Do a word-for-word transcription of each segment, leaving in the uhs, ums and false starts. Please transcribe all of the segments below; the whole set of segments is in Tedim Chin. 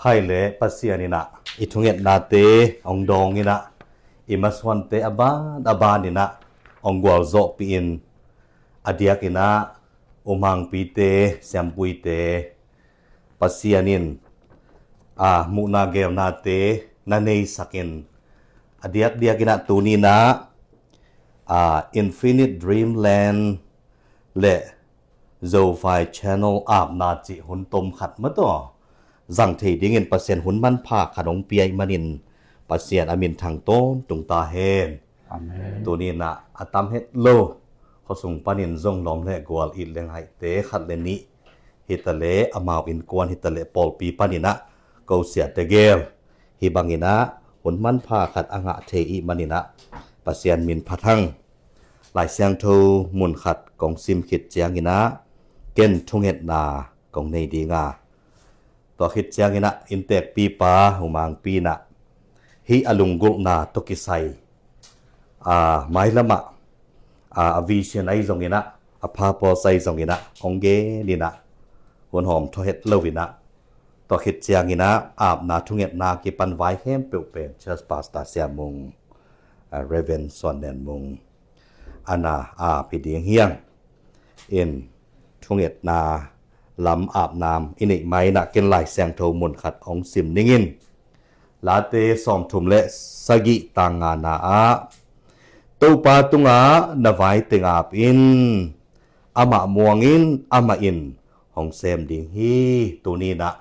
Hai le Pasian in ah i thungetnate hong dawng in ah i masuante a ban a ban in ah hong gualzawhpih in, a diak in ah U Mang Pite, Siampuite, Pasian in a muhna geelnate na neisak in, a diakdiak in ah tuni in ah a Infinite Dreamland le Zophai Channel apna cih hun tom khat mah tawh zang thei dingin Pasian hun manpha khat hong pia ih manin Pasian a min thang tawntung ta hen. Amen. Tuni in ah a tam het lo khuasung panin zong lawm le gual, it le ngaihte khat le nih hi ta le, amau innkuan hi ta le, pawlpi panin ah ko siate gel hi bangin ah hun manpha khat a ngah thei ih manin ah Pasian min phat hang. Lai Siangtho mun khat kong sim khit ciangin ah ken thungetna kong nei ding a, tua khit ciangin ah inntekpipa U Mang Pi in ah hih a lunggulhna tawh kisai a mailam ah a vision ahi zongin ah, a purpose ahi zongin ah hong gen in ah hun hawm thaw het lo in ah, tua khit ciangin ah apna thungetna kipan vai khempeuh pen Church Pastor Sia Mung, a Reverend Suan Nen Mung a na a ap hi ding hi hang. In thungetna lam apna i neih ma in ah ken Lai Siangtho mun khat hong sim ning in, Late sawmthum le sagih, tang ngana ah, Topa tungah na vai teng ap in, amah muang in, amah in hong sem ding hi. Tuni in ah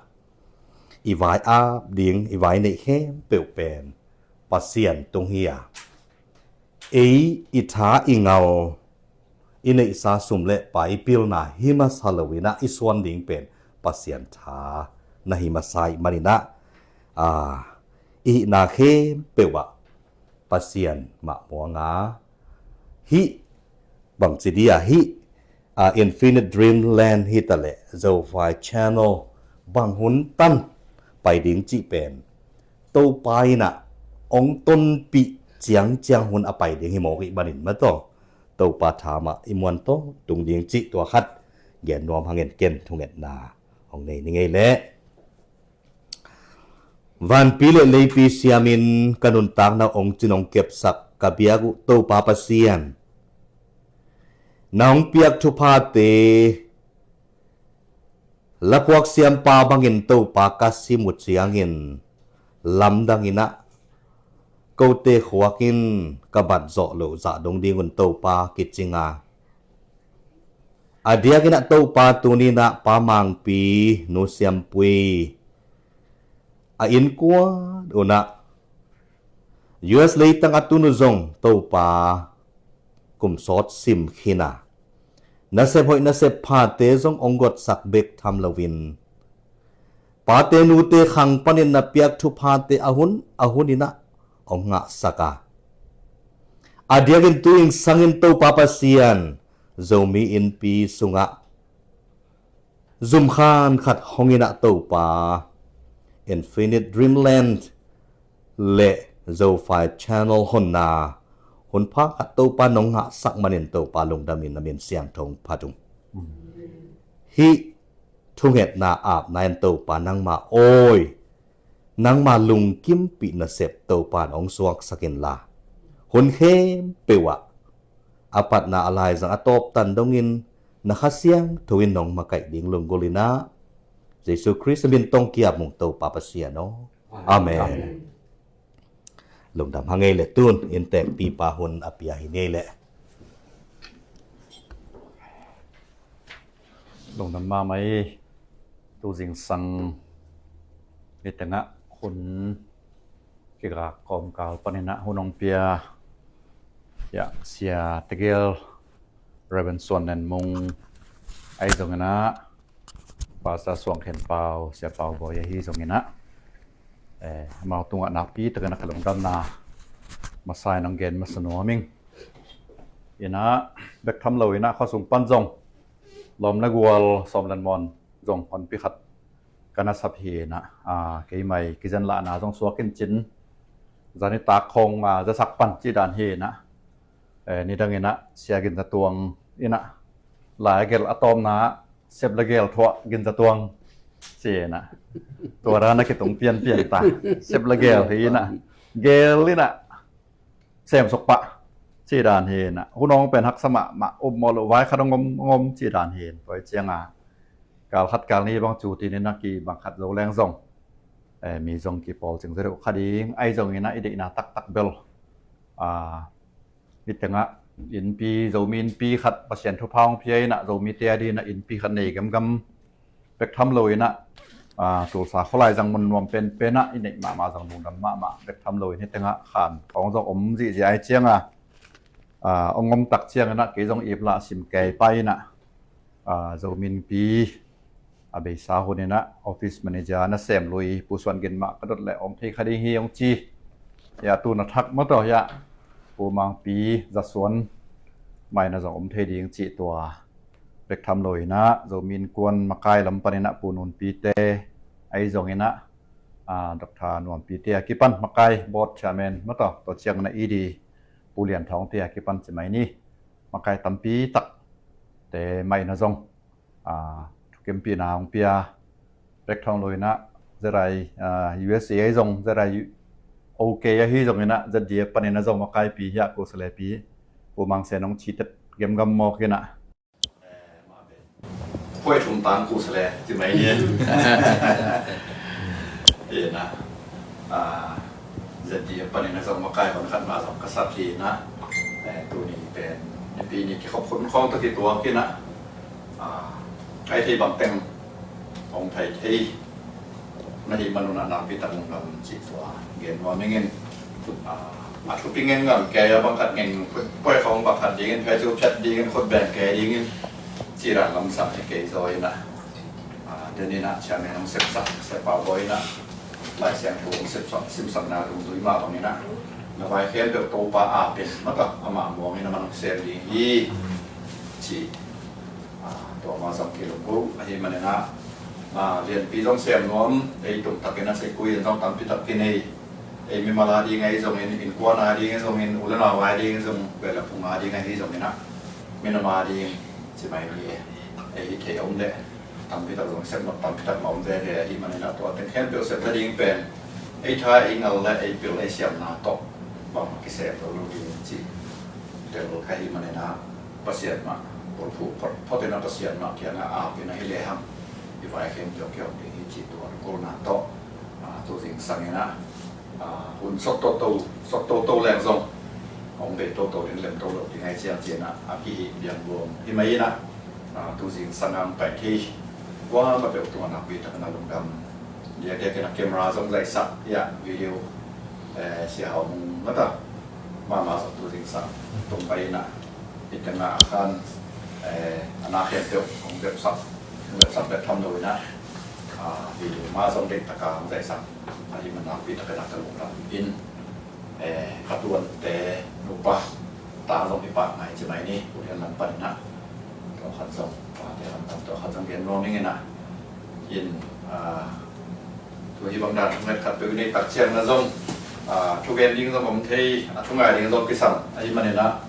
i vai ap ding, i vai neih khempeuh pen Pasian tung hi a, ei i tha i ngal, i neihsa sum le pai, i pilna hi masa lo in ah i suan ding pen Pasian tha na hi masa ih manin ah, a, i hihna khempeuh ah Pasian mah muang a, hih bangci dia hih a Infinite Dreamland hi ta le Zophai Channel bang hun tan pai ding cih pen Topa in ah hong tonpih ciangciang hun a pai ding hi mawk ih manin mah tawh Topa tha mah i muan tawntung ding cih tua khat gen nuam hangin ken thungetna hong nei ning ei leh. Vanpi le leipi siamin ka nuntakna hong cin hong kepsak ka biak uh Topa Pasian, na hong piak thuphate laphuak siampa bangin Topa ka sim uh ciangin lamdang in ah kote khuak in ka bat zawh loh zah dong ding un Topa kicing a, a diak in ah Topa tuni in ah Pa Mangpi, Nu Siampui a innkuan un ah U S leitang a tun uh zong Topa kum sawt sim khin a, nasep hoih nasep phate zong hong gotsak bek tham loin pate nute khang panin na piak thuphate a hun a hun in ah hong ngahsak a, a diakin tu-in sangin Topa Pasian Zomi Innpi sungah zumkhan khat hong in ah Topa Infinite Dreamland le Zophai Channel honna hun pha khat Topa nong ngahsak manin Topa lungdamin na min siangtho phat ung. Hih thungetna apna in Topa nangma awi, nangma lungkimpih nasep Topa in hong suaksak inla, hun khempeuh ah a patna a laizang a tawptan dongin na Kha Siangtho in nong makaih ding lunggulh in ah Jesu Khrist min tawh kiap mung Topa Pasian aw. Amen. Amen. Lungdam hang ei le tun inntekpipa hun a pia hi ngei le. Lungdam mahmah ei. Tu zingsang nitengah hun kigak kawmkal panin ah hun hong pia ya Sia Tegel, Reverend Suan Nen Mung ahi zongin ah, Pastor Suang Khen Pau, Sia Pau Bawi ahi zongin ah, eh, amau tungah nakpi takin a ka lungdamna masa in hong gen masa nuam ing. In ah bek tham lo in ah khuasung pan zong lawm le gual, sawm le muan zong honpi khat ka na sap hi in ah, ah, keimai kizen lahna zong suak in cin zani tak khong, ah, zasak pan cih dan hi in ah, eh, nidang in ah Sia Gin Za Tuang in ah lai a gelh a tawpna ah sep le gel thuah Gin Za Tuang Ci inah tua dan a kitung pianpian ta. Sep la gel hi inah, gel inah, sem suk pah, ci dan hi inah. Hun hong pen haksa mahmah, upmawh loh vai khat hong om, hong om ci dan hi in. Tua hi cianga kal khat kal nih bang cu tinin a ki bang khat zo leng zong, eh, mi zong kipawl cing zaw deuh kha ding. Ahi zongin ah i deihna taktak bel, ah, nitengah innpi, Zomi innpi khat Pasian thupha hong pia inah Zomite a dinah innpi khat nei gamgam bek tham lo inah, ah, Tulsa khualai zang mun nuam penpen ah i neih mahmah zang lungdam mahmah bek tham lo in hi tengah khan hong zong om zihziah ahi cianga, ah, hong om tak cianginah kei zong ip lah sim kei pai inah, ah, Zomi innpi a beisa hun inah office manager na sem lui Pu Suan Gin mah ka dot leh hong thei kha ding hi hong ci. Hiah tu na thak mah tawh hiah Pu Mangpi Za Suan mah inah zong om thei ding cih tua bek tham lo inah Zomi Innkuan makai lam paninah Pu Nunpite ahi zonginah, ah, Doctor Nuampite a kipan makai board chairman mah tawh, tua cianginah E D Pu Lian Thawngte a kipan ci mai ni, makai tampi takte mah inah zong, ah, thukempihna hong pia bek tham lo inah Z I, ah, U S A ahi zong, Z I U K ahi zonginah Z D F paninah zong makaipi hiah Kusalepi Pu Mang Sen hong citet gemgam mawk inah. Phuai thum tang Kusale ci mai ni. Inah, ah, Z D F paninah zong makai hon khat mah zong ka sap hi inah. Eh, tuni pen nipi ni kikhop khun khawng tawh kituak inah, ah, ai thei bangteng hong thei thei na hih manun ah nakpi tak lungdam cih tua gen nuam ing in. Ah, a thupi ngen ngam kei a bang khat ngen phuai khawng bang khat dingin phei cu phiat dingin khut beng kei dingin ci dan lamsang hi kei zaw inah. Ah, den inah chairman hong sepsak, sepa bawi inah Lai Siangtho hong sepsak, simsakna dungzui mah bang inah na vai khempeuh Topa a pen mah tawh amah muang inah man hong sem ding hi ci. Ah, tua mah zong kilungkuh ahih maninah, ah, lianpi zong sem nuam, ei tumtakin a seikui in zong tampi tak kinei. Ei mimal a ding ahi zongin, innkuan a ding ahi zongin, u le nau a ding ahi zong, bel a phung a ding ahi zonginah, minam a ding ci mai ni. Ei hi thei a om leh tampi tak zong sep nop tampi tak mah om veve ahih maninah tua teng khempeuh sep nading pen ei tha ei ngal le ei pil ei siamna tawh bangmah kisem lo lo ding ci. Tel ka hih maninah Pasian mah, pulphuh phot, phot inah Pasian mah kiangah ap inah hi lehang i vai khempeuh kihong ding hi cih tua kulna tawh, ah, tu zingsang inah, ah, hun sok toto, sok toto leng zong hong bei toto ding, lem to lo ding ahi ciang ci inah a kihih biang buang hi mai inah, ah, tu zingsang ang pai thei kuamah peuh tungah nakpi takin a lungdam. Diakdiakin a camera zong zaihsak hiah video, eh, Sia Hau Mung mah tawh mahmah zong tu zingsang tung pai inah, hi tengah a khan, eh, a na khempeuh hong bepsak, hong bepsak bek tham lo inah, ah, video mah zong deih taka hong zaihsak ahih man nakpi takin a ka lungdam in. Eh, ka tuante nupa ta zong i pah ngai ci mai ni, Pu Lian lam paninah. Tua khat zong, pate lam pan tua khat zong gen nuam ing inah. In, ah, tu hi bang dan thunget khat peuh i neih tak ciang na zong, ah, thugen ding zong om thei, a thungai ding zong kisam ahih maninah.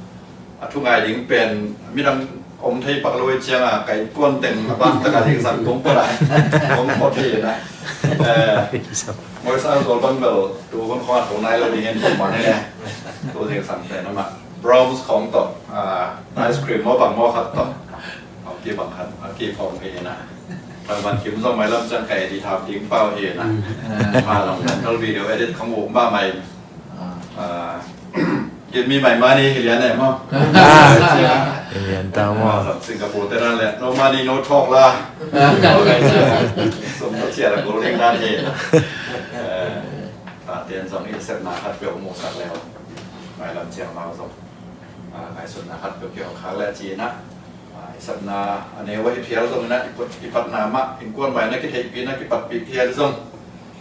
A thungai ding pen midang om thei pak lo i cianga ka innkuan teng a bang taka ding zang tung pala om phot hi na. Eh, Moisa Zual bang bel tu hun khong a tung nai lo ding in kum man hi ne. Tu ding sang pen ama browns khong tawh, ah, ice cream maw bang maw khat tawh. A ki bang khat, a ki khong hi na. Thang Van Kim zong mailam ciang ka edit tham ding pau hi na. Ma long kan thol video edit khong uh ma mai. Ah, Give me my money, hi lian eh maw? Hi lian ta maw? Ah, Singapore te nan le, no money, no talk la. Sum no chia la, golding nan hi. Eh, ta ten zong i sepna khat peuh mu sak leu. Mailam ciang mau zong. Ah, ngaihsutna khat peuh kio khak le ci na. Ah, i sepna a neu a hi phial zong na, i put, i patna mah, innkuan mai na kitheihpih na kipatpih phial zong.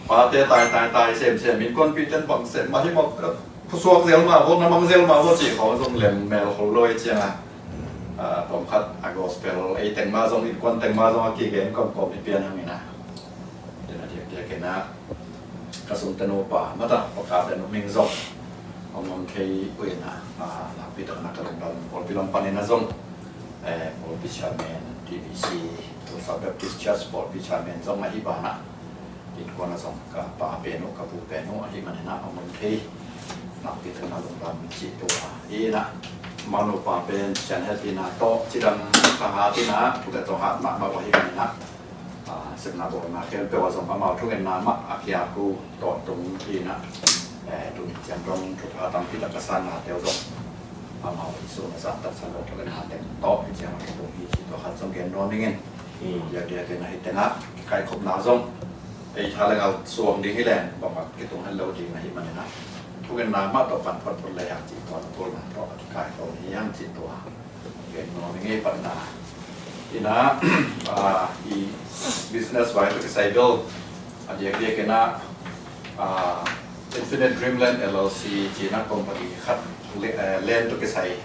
Pate tai, tai, tai, sem, sem, innkuanpih ten bang sem mah hi mawk, phusuak zel mah vaw, na mang zel mah vaw, cih khawng zong lem mel khol lo i cianga. Ah, tawm khat, a gospel, ei teng mah zong, innkuan teng mah zong, a kigen kawmkawm i pian hang ina. Tena diakdiak ina, ka sung tenu pa, mata, paka tenu ming zong. Hong om thei uh ina, ah, nakpi tak na ka lungdam, pawlpi lam pan ina zong. Eh, pawlpi chairman, T B C Tulsa Baptist Church pawlpi chairman zong ahi banah, innkuan ah zong ka pa pen uh, ka pu pen uh ahi maninah a mun thei nakpi takin a lungdam cih tua hi inah, amau nupa pen Sian Het inah tawh cidam ka hat inah, tua tawh hat mahmah uh ahi maninah, ah, sepna bawlna khempeuh ah zong amau thungetna mah a kiak uh tawntung hi inah, eh, tuni ciang dong thupha tampi tak ka sannate uh zong amau i sung a zahtaksa lo thungetna teng tawh hi ciang a kitung hi cih tua khat zong gen nuam ing in. Hmm. Diakdiakin ahi tengah kaikhopna zong ei tha le ngal suang ding hi leng bangmah kitung hen lo ding ahi maninah, thungetna mah tawh pan photphot lei hang cih tua, na tawh a kikai lo hi hang cih tua gen nuam ing ei. Patna inah, ah, i business vai tawh kisai bel a diakdiak inah, ah, Infinite Dreamland L L C cih inah company khat, le-, eh, land tawh kisai,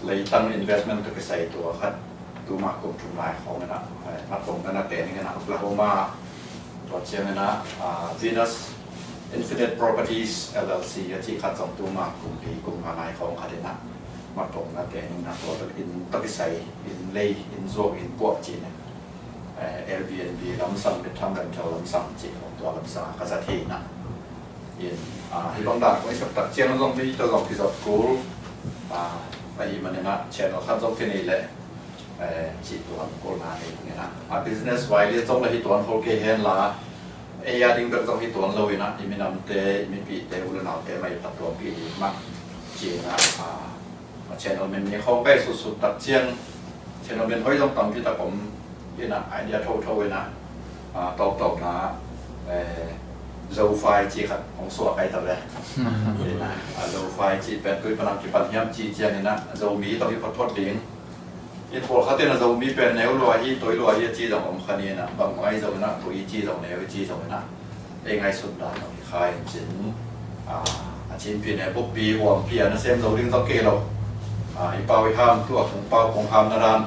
leitang investment tawh kisai tua khat tuma kum thum lai khawng inah, eh, a pong ka na te ning inah Oklahoma, tua ciang inah, ah, Venus Infinite Properties L L C a cih khat zong tuma kum li kum nga lai khawng khat inah, ma pong na te ning inah tua tawh inn tawh kisai, inn lei, inn zuak, inn puah cih inah, eh, Airbnb lamsang, midterm rental lamsang cih khawng tua lamsang a ka zat hi inah. In, ah, hih bang dan kong i sep tak ciang zong mi tawh zong kizop kul, ah, ahi maninah channel khat zong kinei leh, eh, cih tuan kulna nei ding inah. A business vai lian zong le hi tuan khol kei hen la, ei a ding bek zong hi tuan lo inah, i minamte, i mipihte, u le naute mah i phattuampih ding mah ci inah, ah, a channel min ni khawng ka i sutsut tak ciang, channel min hoih zong tampi tak om inah, idea thotho inah, ah, tawptawpna, eh, Zo-fi cih khat hong suak ai ta ve. Inah, ah, Zo-fi cih pen koi panang kipan hiam cih ciang inah, Zomi tawh hi photphot ding. Inn pawlkhat in a Zomi pen neu lua hi, toi lua hi a ci zong om kha ni inah, bangmah ahi zong inah, toi i ci zong, neu i ci zong inah, ei ngaihsut dan lo hi kha in cin, ah, a cinpi ne bukpi huampi a nasem zo ding zong kei lo. Ah, i pau i ham, tua kong pau kong hamna dan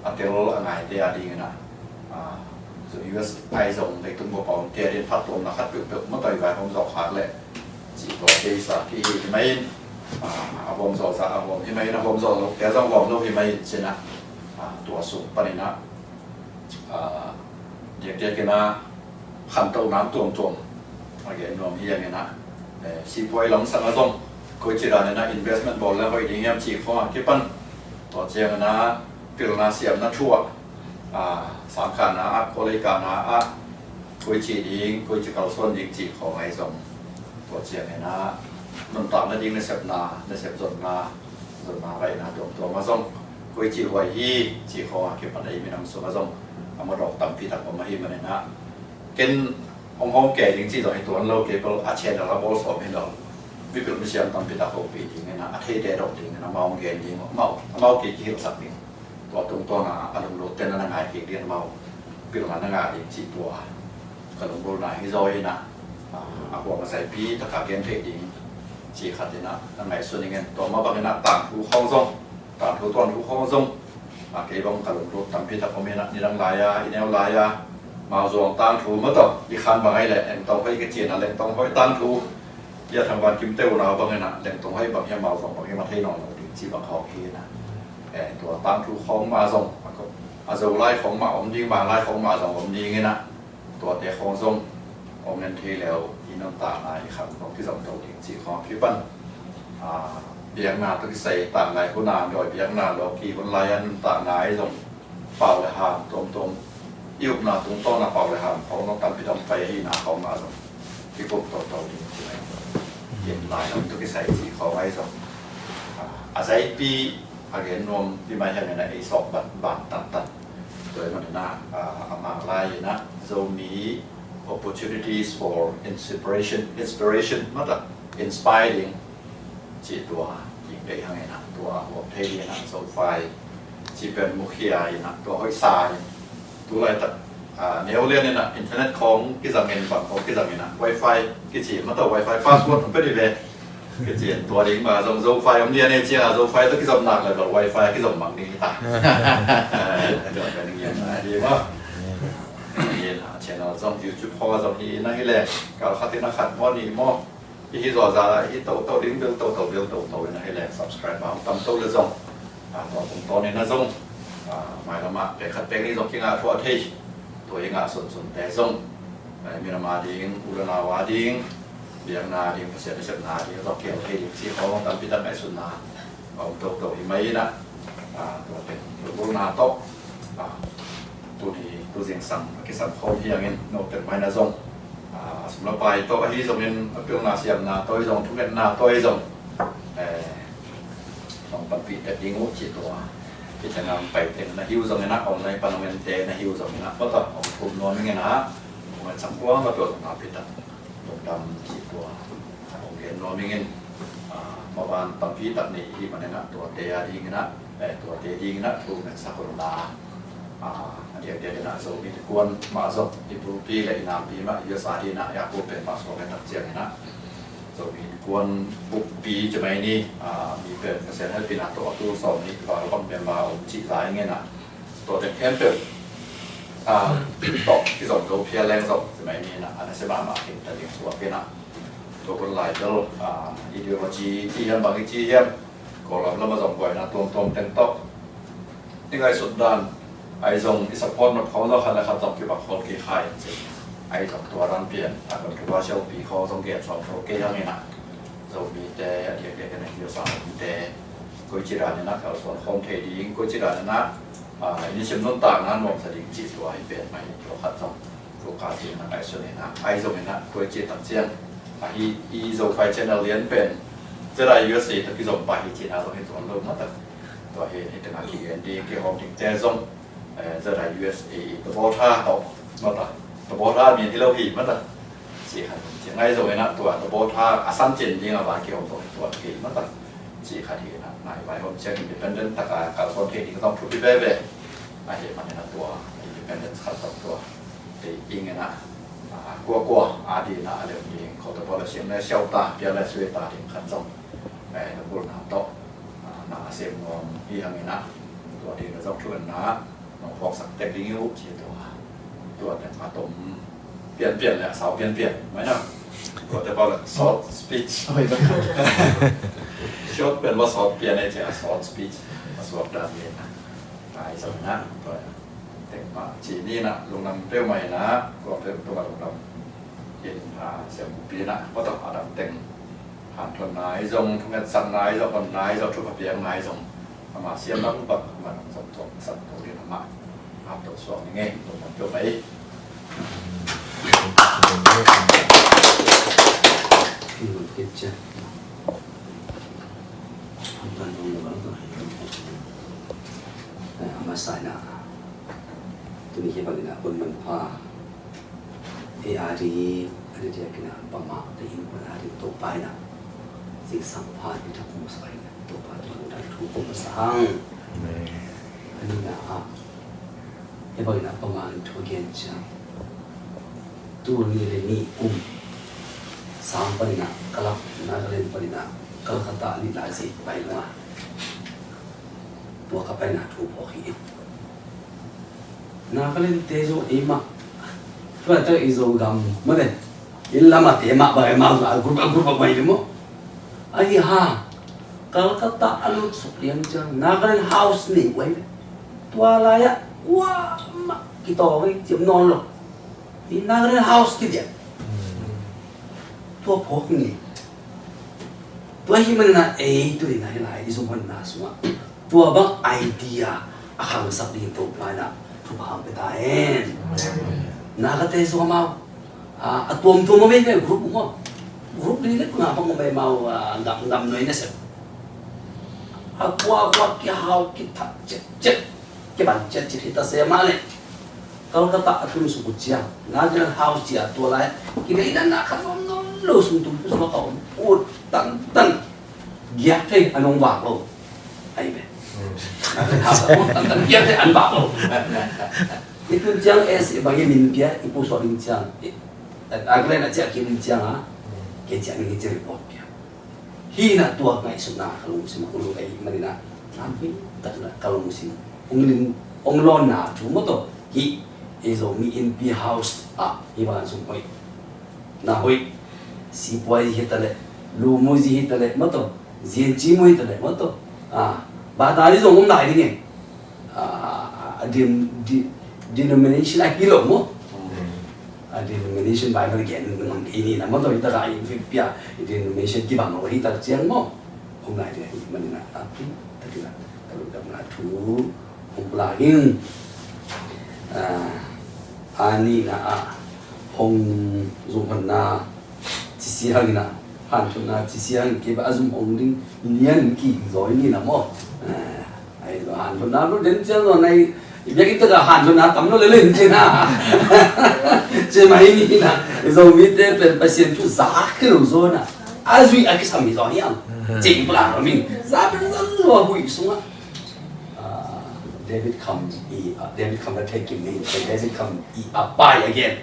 a tel a ngaite a ding inah, ah, U S ahi zong leitung bup a omte a din phattuamna khat peuhpeuh mah tawh i vaihawm zawh khak leh cih tua kei sa ki hi hi mai in, ah, a huam zawh zah a huam hi mai in, a huam zawh lote zong huam lo hi mai in ci inah, ah, tua sung pan inah, ah, diakdiak inah khantohna tuamtuam a gen nuam hi ang inah, eh, sipuai lamsang ah zong koici dan inah investment bawl le hoih ding hiam cih khawng a kipan, tua ciang inah pilna siamna thu ah, ah, sangkahna ah, khualei kahna ah, koici ding, koici kalsuan ding cih khawng ahi zong, tua ciang inah nuntakna ding nasepna, nasep zonna, zonna vaihna tuamtuam ah zong koici huai hi cih khawng a kipan ei minam sung ah zong a mawdawk tampi tak om ahi maninah, ken hong hawm kei ding cih zong hi tuan lo, kei bel a channel a bawl sawm hi lo, mipil misiam tampi tak hopih ding inah, a theite dawk ding inah, amau hong gen ding, amau, amau kei kihilhsak ding. Tua tungtawn a, a lunglut ten a na ngai kik ding, amau pilna na ngah ding cih tua ka lunggulhna hi zaw inah, a, a huam a zaipi taka gen theih ding cih khat inah na ngaihsun ing in. Tua mah bang inah tangthu khawng zong, tangthu tuanthu khawng zong, a, kei bang ka lunglut tampi tak om inah, nidang lai-a, i neu lai-a, Mauzuang tangthu mah tawh i khan bang ahi leh Lengtong Hoih ka ci inah, Lengtong Hoih tangthu, i a Thang Van Kim te unau bang inah Lengtong Hoih bang hiam, Mauzuang bang hiam a thei nawn lo ding cih bang khawng hi inah. Eh, tua tangthu khawng mah zong, a ko, a Zolai khawng mah om ding, Manglai khawng mah zong om ding inah, tuate khawng zong hong en thei le uh i nuntakna i khang hong kizom to ding cih khawng a kipan, ah, biakna tawh kisai tanglai hun a, dawi biakna lawki hun lai-a nuntakna ahi zong pau le ham tuamtuam, i upna tungtawn a pau le ham khawng zong tampi tam pai ahihna khawng mah zong kikum toto ding cih lai. Kin lai lam tawh kisai cih khawng ahi zong, ah, a zaipi a gen nuam pi mai hiam inah ei sawk ban, ban tantan. Tua ahih maninah, ah, a Manglai inah Zomi Opportunities for Inspiration, Inspiration mah tawh, inspire ding cih tua ding deih hang inah, tua huam thei ding inah, Zofi cih pen mukhia inah, tua hoihsa in. Tulaitak, ah, neu lian inah internet khawng kizang in, bang khawng kizang inah, wifi kici mah tawh, wifi password hong pia dih ve. Kici in tua ding mah zong Zofi om lian e ciang a, Zofi tawh kizom nak le bel wifi kizom mang ding hi ta. Eh, tua ka ding lian a ding mah. Hi inah, channel zong YouTube khawng a zong hi inah hi leng kal khat inah khat maw, nih maw, i hi zawhzah, i toto ding bel toto, bel toto inah hi leng subscribe a hong tam to le zong, a, tua tungtawn inah zong, Mailamah pek khat pek nih zong kingah thuah thei, tua i ngah sunsunte zong minam a ding, u le nau a ding, biakna a ding, Pasian nasepna a ding zong kiho thei ding cih khawng tampi tak ngaihsutna a om toto hi mai inah, tua pen lungdamna tawh tuni tu zingsang a kisam khawm hi hangin note mai na zong a sum le pai tawh ahi zongin a pilna siamna tawh ahi zong, thungetna tawh ahi zong nong panpih tek ding uh cih tua. Hih tengah pai teng na hi uh zongin ah, online pan hong ente na hi uh zongin ah, tua tawh hong thum nuam ing inah, hong en sak tua, tua tua tua pi tak lungdam cih tua hong gen nuam ing in, maban tampi tak nei hi manin ah, tuate a ding inah, tuate ding inah thu ngetsak un la. A diakdiak inah Zomi Innkuan mah zong i bulpi le i nampi mah U S A hi inah, a kua pen mah suak tak ciang inah Zomi Innkuan bukpi ci mai ni, mi pen Pasian helpina tawh a tul sawm nih val bang pen mah om cih zai ing inah, tua teng khempeuh tawh kizom zo phial leng zong ci mai ni inah, a nasia mahmah khin ta ding suak inah, tua kun lai bel ideology ci hiam, bang i ci hiam, Kawlgam lam a zong buaina tuamtuam teng tawh i ngaihsut dan ahi zong, i support nop khawng zong khat le khat zong kibang khol kei kha in ci. Ahi zong tua dan pian a controversial pi khawng zong gen sawm khol kei hang inah, Zomite a diakdiak inah U S A mite koici dan inah kalsuan khawm thei ding, koici dan inah i nisim nuntakna nuamsa ding cih tua hi pen mai, tua khat zong tua ka cih inah ngaihsun inah, ahi zong inah koici tak ciang ahi i Zokhai channel lian pen Z I U S A tawh kizom pah hi cihna zong hi tuan lo mah tak. Tua hi, hi tengah kigen ding, kihawm dingte zong Z I U S A i Tabotha tawh mah tak. Tabotha min hi lo hi mah tak. Cih khat hi, ahi zong inah tua Tabotha a san cin ding a vai kihawm zong hi tuan kei mah tak. Cih khat hi inah, nai vai hawm ciang independent tak a kalsuan thei ding zong thupi veve. Ahi man inah tua independence khat zong tua tei ing inah, kuakua a ding inah a lem ding, kho Tabotha siam le siau ta, pia le sui ta ding khat zong na bulna tawh na a sem nuam hi hang inah, tua ding na zong thu inah nong phawksak tek ding hi uh ci tua. Tua teng a tom pianpian le a sau pianpian mai na. Tua te pau le short speech. Short pen va short pian ei ci a, short speech a suak dan hi na. Ai zong na tua teng pah ci ni na, lungdam peuhmah hi na, kua peuh tua lungdam in, siam pi na, kua tawh a dam teng hanthotna ahi zong, thungetsakna ahi zong, honna ahi zong, thupha piakna ahi zong, ama siam lam bang, ama nong zong tuak sak to ding, ama hap to suak ning ei, to mong peuh mai. Ama sai na, tuni hi bangin a hun manpha ei a ding, a diakdiakin a bangmah te in hun a ding Topa in a zingsang pha in tha kum sa in, Topa tungah lungdam thu kum sa hang. Amen. A nihna ah, hi bangin a bangmah in thu gen ciang, tul nih le nih kum sang panin a ka lak, Nagaland panin a Kolkata nih lai zi pai nung a, tua ka paina thu phawk hi. Nagaland te zong eimah, tua tak i Zogam mah le, inn lam a te mah bang eimah a group, a group a bai le maw. Ahi hang Kolkata a lut suk liang ciang Nagaland House nei uh ahi ve. Tua lai-ah kuamah kitawng ei ciam nawn lo. I Nagaland House kidiah. Tua phawk ngei. Tua ahih manin a ei tuni-in a hih lai i zumhuanna sungah tua bang idea a khangsak ding Topa in a thupha hong pia ta hen. Nagate zong amau a tuamtuam om ei ve, group maw. Group li le panga bang om ei, amau a gam, gamnuai nasep. A kuakua kihau kithat ciatciat, kiban ciatciat hi ta se mah leh, Kolkata a tun suk uh ciang, Nagaland House ci-a tua lai kideihna khat zong om lo, sum tum pu sungah ka om ut tantan, giak thei an hong vak lo. Ahi ve. Nagaland House a om tantan, giak thei an vak lo. I tun ciang S A bang i min pia, i pusuak ding ciang, i Nagaland a ciah kik ding ciang a, kei ciah ding hi ci report pia. Hih na tua ngaihsutna ka lungsim ah ong lung ahih manin a, tampi tak na ka lungsim ong lim, ong lawnna thu maw tawh. Hih ei Zomi Innpi House ah hih bang sung hoih, na hoih, sipuai hi ta leh, lumuzi hi ta leh maw tawh, ziancimu hi ta leh maw tawh, a, bata hi zong om lai ding e. A, Din, di, denomination a hi lo maw? A denomination Bible gen ngam kei ni na maw, tua hi tak a i vekpi a denomination kibang lo hi tak ciang maw? Hong lai ding hi manin a, a pi, tak in a, ka lungdamna thu hong pulak ing. A, a nihna ah hong zumhonna cisiang in a, hanthotna cisiang in kei bang a zum hong ding lian ki zaw in a maw? A, Ai, lo han lo na lo den ciang lo nai. Biakinn tak a han lo na tam lo le len ci na. Ci mai ni na. Zomite pen Pasian thu zak hi lo zaw na. A zui a kisam hi zaw hiam. Ci pula lo min. Za pen za lo hui sung a. Ah, David Kam i, ah, David Kam la thei kim ni. David Kam i a pai again.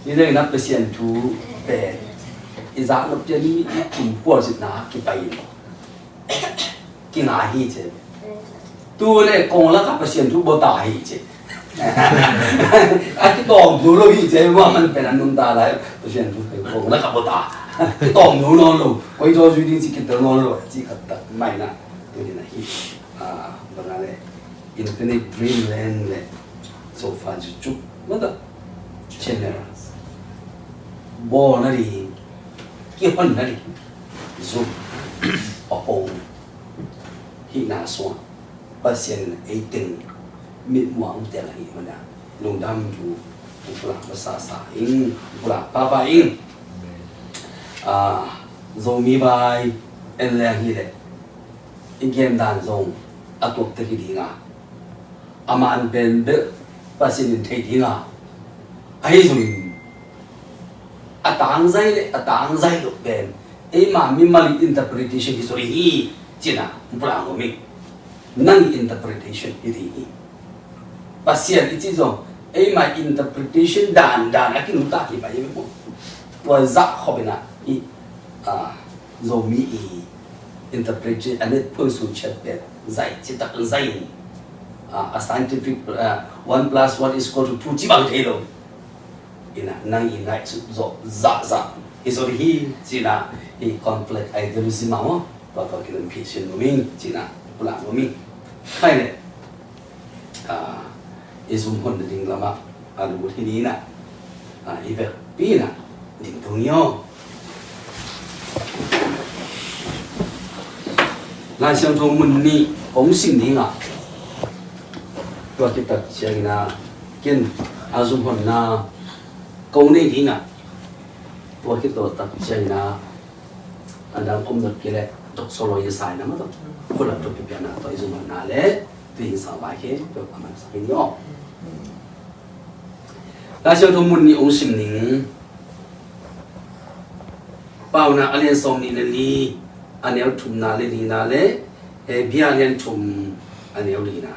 Ni dang na Pasian thu pen. I za lo pian ni i kum kual sit na ki pai ni. Kinga hi ci. Tu le kong lak a Pasian thu bota hi ci. A kitawm nu lo hi ci, hua man pen a nunta lai Pasian thu kong lak a bota. Kitawm nu nawn lo, koi zaw zui ding ci kitel nawn lo, ci khat tak mai na. Tu ding a hi. Ah, bang a le Infinite Dreamland le Sofa Jucuk. Mata. Channel. Bawl na ding. Kihon na ding. Zum. A hong. Hihna sung ah Pasian in ei teng mitmuang teng ahih manin lungdam thu pulak masasa ing, pulak papa ing. Ah, Zomi vai en leng hi leh i gen dan zong a tuak tek hi ding a, a man pen bel Pasian in thei ding a, ahi zongin a tangzai le a tangzai lo pen eima mimal i interpretation hi zaw hi, ci-in a pulak ngam ing. Nang i interpretation hi ding hi. Pasian i cih zong eima interpretation dandan a kinungta hi mah hi maw? Tua zah khop in a i, a, Zomi i interpretation a net point sung ciat pen zai citak zai in, a, a scientific, a, one plus one is equal to two ci bang thei lo. Ina nang i ngaihsut zawh zahzah hi zaw hi, ci-in a hi conflict ideology mah maw, tua tua kilem phit sin lo ming, ci-in a pulak lo ming. Khai le, a, i zum hon ding lamah a lut hi ni na, a, i vekpi na ding tung i aw. Lai Siangtho mun nih kong sim ding a, tua khit tak ciangin a ken a zum honna kong nei ding a, tua khit tak ciangin a a dang om dot kei leh tok solo i sai na ma tok, khulap tok pipiana tok i zum honna le tu in sa bai khe tok a man sa in yo. Lai Siangtho mun nih ong sim ning. Paunak a lian sawm nih le li, a neu thumna le lina le, Hebru a lian thum a neu lina.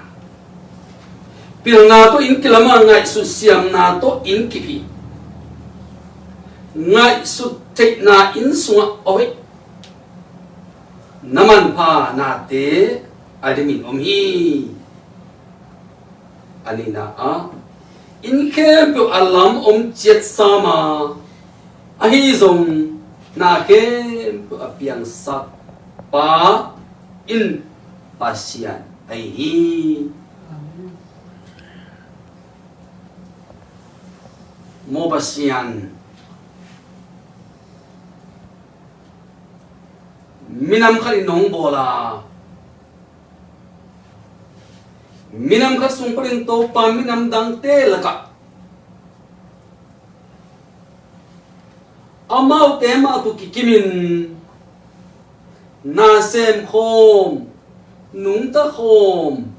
Pilna tawh inn kilam a, ngaihsut siamna tawh inn kip hi. Ngaihsut theihna inn sungah a hoih, na manpha nate a dimin om hi. A nihna ah, inn khempeuh a lam om ciat sam a, ahi zong na khempeuh a piangsak pa in Pasian ahi hi. Maw Pasian, minam khat in nong bawl a, minam khat sung panin Topa minam dangte lakah amaute mah tawh kikimin na sem khawm, nungta khawm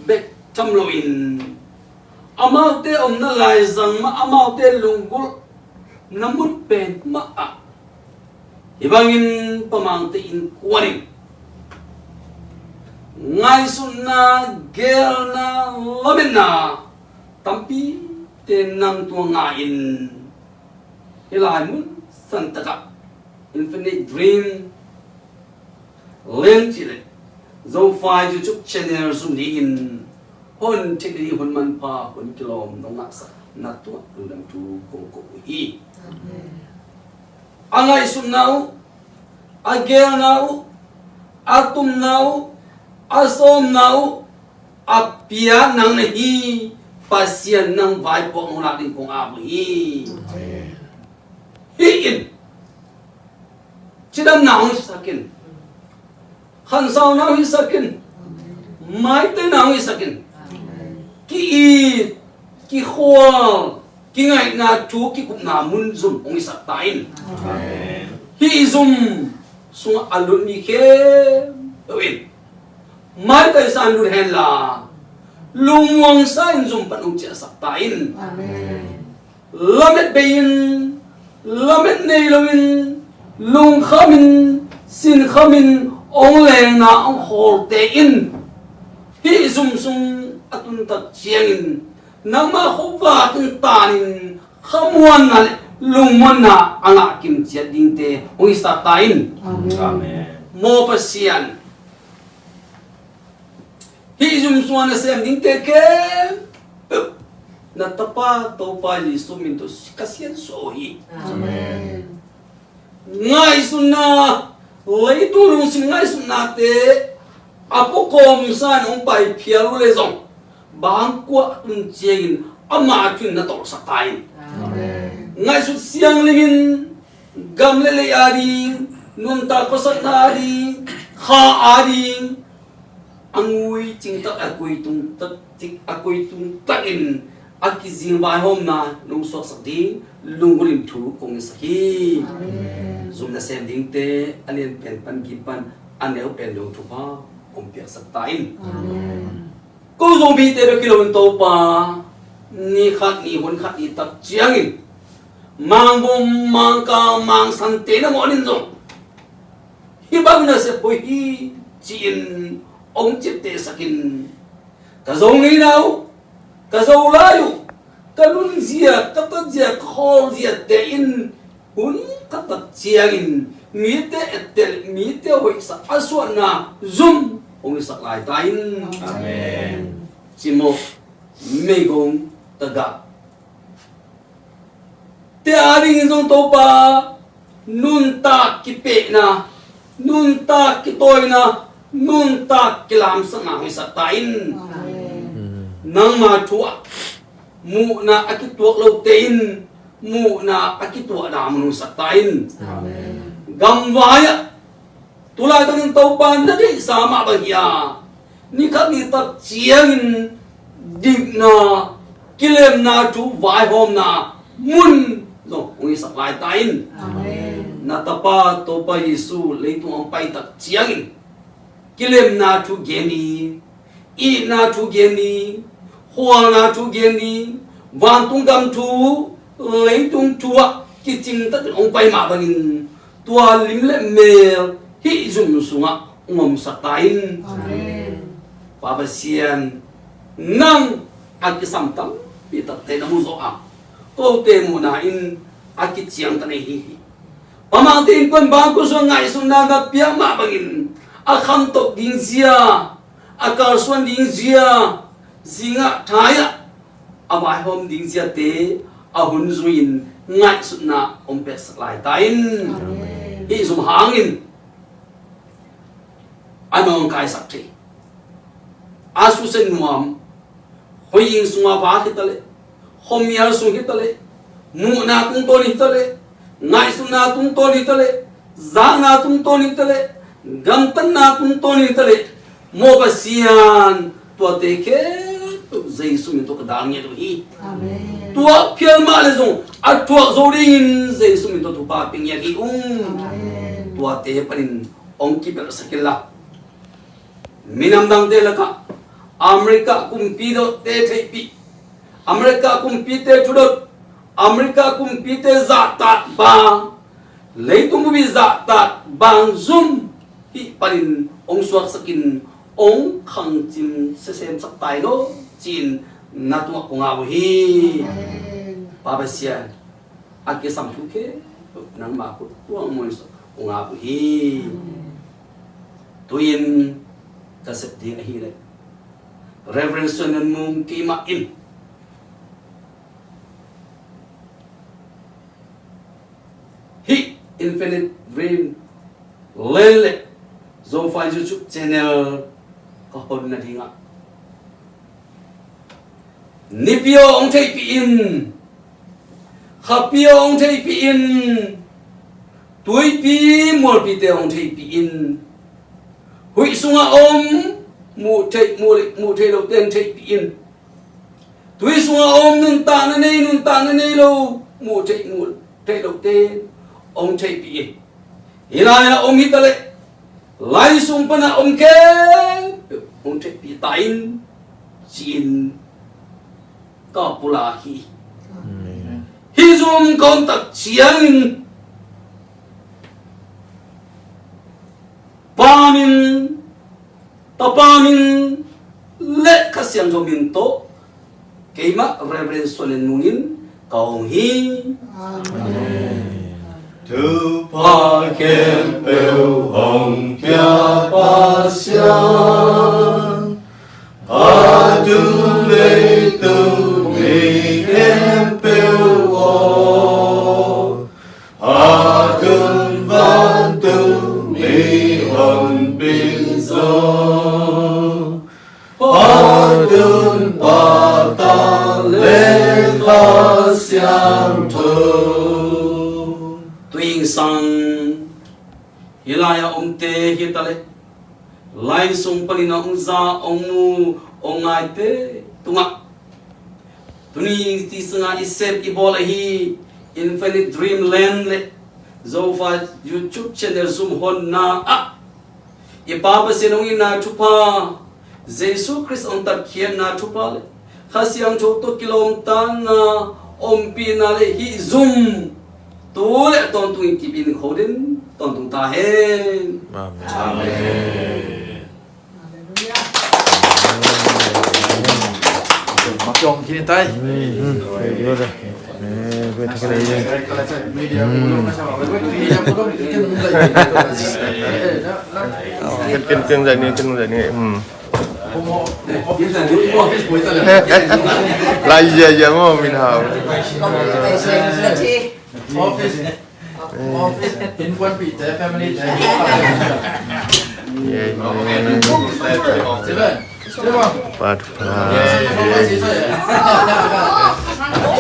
bek tham loin, amaute omna laizang mah, amaute lunggulh na mun pen mah ah, hih bangin pamangte innkuan in ngaihsutna, geelna, lametna tampite nang tungah ngah in, hih lai mun santak ah Infinite Dream Land cih leh Zofa YouTube channel zum dingin hong theih ding, hong manpha, hong kilawm nong ngahsak na tungah lungdam thu kong ko uh hi. Amen. A ngaihsutna uh, a geelna uh, a tumna uh, a sawmna uh, a pia nang na hi. Pasian nang vaipuak nong lak ding kong ap uh hi. Hih in cidamna hong hisak in, khansauna hong hisak in, maitena hong hisak in, ki-it, kikhual, kingaihna thu kikupna mun zum hong hisak ta in. Hih zum sungah a lut mi khempeuh in maitaisa in lut henla, lungmuangsa in zum pan hong ciahsak ta in. Lamet bei-in, lamet nei loin, lungkhamin, sinkhamin hong lengna hong khawlte in. Hih zum sung a tuntak ciangin nangmah khuavak in tanin khamuanna le lungmuanna a ngah kimciat dingte hong hisak ta in. Amen. Maw Pasian, hih zum sungah na sem dingte khempeuh na Tapa Topa Jesu min tawh ka siansuah uh hi. Amen. Ngaihsutna, leitung lungsim ngaihsutnate a pua kawmsa in hong pai phial uh leh zong, bangkua a tun ciangin amah thu in na tawlsak ta in. Amen. Ngaihsut sianglemin gam le lei ading, nuntak khuasakna ading, kha ading, a ngui cingtak, a kui tungtak, a kui tungtakin a kizing vaihawmna nong suaksak ding lunggulh in thu kong ngetsak hi. Amen. Zum nasem dingte a lian pen pan gim pan a neu pen dong thupha hong piaksak ta in. Amen. Ko Zomite bek hi loin Topa, ni khat ni hun khat ni tak ciangin mangvum, mangkang, mangsante nangawn in zong hih bang nasep hoih hi ci-in hong ciptehsak in. Ka Zo ngeina uh, ka Zo lai uh, ka nunzia, ka tatzia, ka khawlziate in hun khat tak ciangin mite ettel, mite hoihsak a suahna zum hong hisak lai ta in. Amen. Cimawh, meigong, tagah te adingin zong Topa, nuntak kipehna, nuntak kitawina, nuntak kilamsakna hong hisak ta in. Amen. Nangma thu ah muhna a kituak lote in muhna a kituahna mun hong hisak ta in. Amen. Gamvai-ah tulaitakin Topa na deihsa mah bang hi a, ni khat ni tak ciangin dikna, kilemna thu vaihawmna mun zong hong hisak lai ta in. Amen. Na Tapa Topa Jesu leitung hong pai tak ciangin kilemna thu gen ni, itna thu gen ni, khualna thu gen ni, vantung gam thu, leitung thu ah kicing takin hong pai mah bangin tua lim le mel hih zum sungah hong omsak ta in. Amen. Pa Pasian, nang a kisam tampi takte na mu zawh a, kote muhna in a kiciangtan ahi hi. Pa Mangte innkuan bangkua sungah ngaihsutna na piak mah bangin a khamtok ding zia, a kalsuan ding zia, zingah thai-ah a vaihawm ding ziate a hun zui-in ngaihsutna hong piaksak lai ta in. Amen. Hih zum hangin a nawngkaisak thei, a susia nuam, khuaing sungah vak hi ta leh, khuamial sung hi ta leh, muhna tungtawn hi ta leh, ngaihsutna tungtawn hi ta leh, zakna tungtawn hi ta leh, gamtatna tungtawn hi ta leh, maw Pasian, tuate khempeuh Jesu min tawh ka dal ngiat uh hi. Amen. Tuak phial mah le zong a thuak zo dingin Jesu min tawh thupha pia ngiat hi ung. Amen. Tuate panin hong kibelhsak inla, minam dangte lakah America kumpi dawtte theihpih, America kumpite thudot, America kumpite zahtak bang, leitung bupi zahtak bang zum hih panin hong suaksakin hong khangcim sesemsak ta in aw ci-in na tungah kong ap uh hi. Amen. Pa Pasian, a kisam thu khempeuh nangma khut tuang muan sawh kong ap uh hi. Amen. Tu-in ka sep ding ahih leh Reverend Suan Ngan Mung keimah in hih Infinite Dream Land le Zofa YouTube channel ka hon nadingah Nipi aw hong theihpih in, khapi aw hong theihpih in, tuipi mualpite hong theihpih in, huih sungah om muh theih, muh, muh theih lote hong theihpih in, tui sungah om nuntakna nei, nuntakna nei lo, muh theih, muh theih lote hong theihpih in. Hih lai-ah om hi ta leh, lai sung panah om khempeuh hong theihpih ta in, ci-in ka pulak hi. Amen. Hih zum ka om tak ciangin Pa min, Tapa min le Kha Siangtho min tawh keimah Reverend Suan Lian Mung in ka hong hi. Amen. Thupha khempeuh hong pia Pasian, a tung leitung mi khempeuh aw, a tung vantung mi honpi zong, Pa, Tun, Pa, Ta le Kha Siangtho. Tuingsang hih lai-ah omte hi ta leh, lai sung panin a hong za, hong mu, hong ngaite tungah tuni ti sangah i sep i bawl ahi Infinite Dreamland le Zofa YouTube channel zum honna ah i Pa Pasian hong itna thupha, Jesu Khrist hong tatkhiatna thupha le Kha Siangtho tawh kilawmtatna, ompihna le hih zum tu le tawntungin kip in kho den tawntung ta hen. Amen. Amen. Ken, ken, ken, zai ni, ken, zai ni, hmm. Lai, ya, ya, mo, min hau. Office. Office. Innkuanpihte, family te. Pat pa.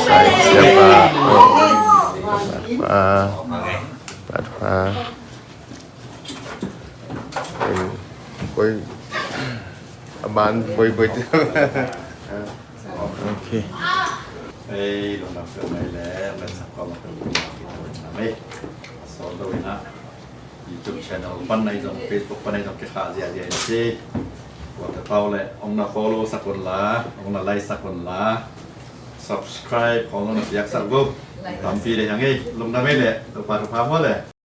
Sai siapa. Pat pa. Pat pa. Koi. Aban, koi, koi. Ok. Hei, lungdam peuhmah le, lungdam peuhmah le, hei. Sawl lo in ah, YouTube channel pan na hi zong, Facebook pan na hi zong, kikhah ziahziah in ci. Tua te pau le, hong na follow sak un la, hong na like sak un la, subscribe khawng hong na piak sak un. Tampi le hang ei, lungdam ei le, Topa thupha maw le.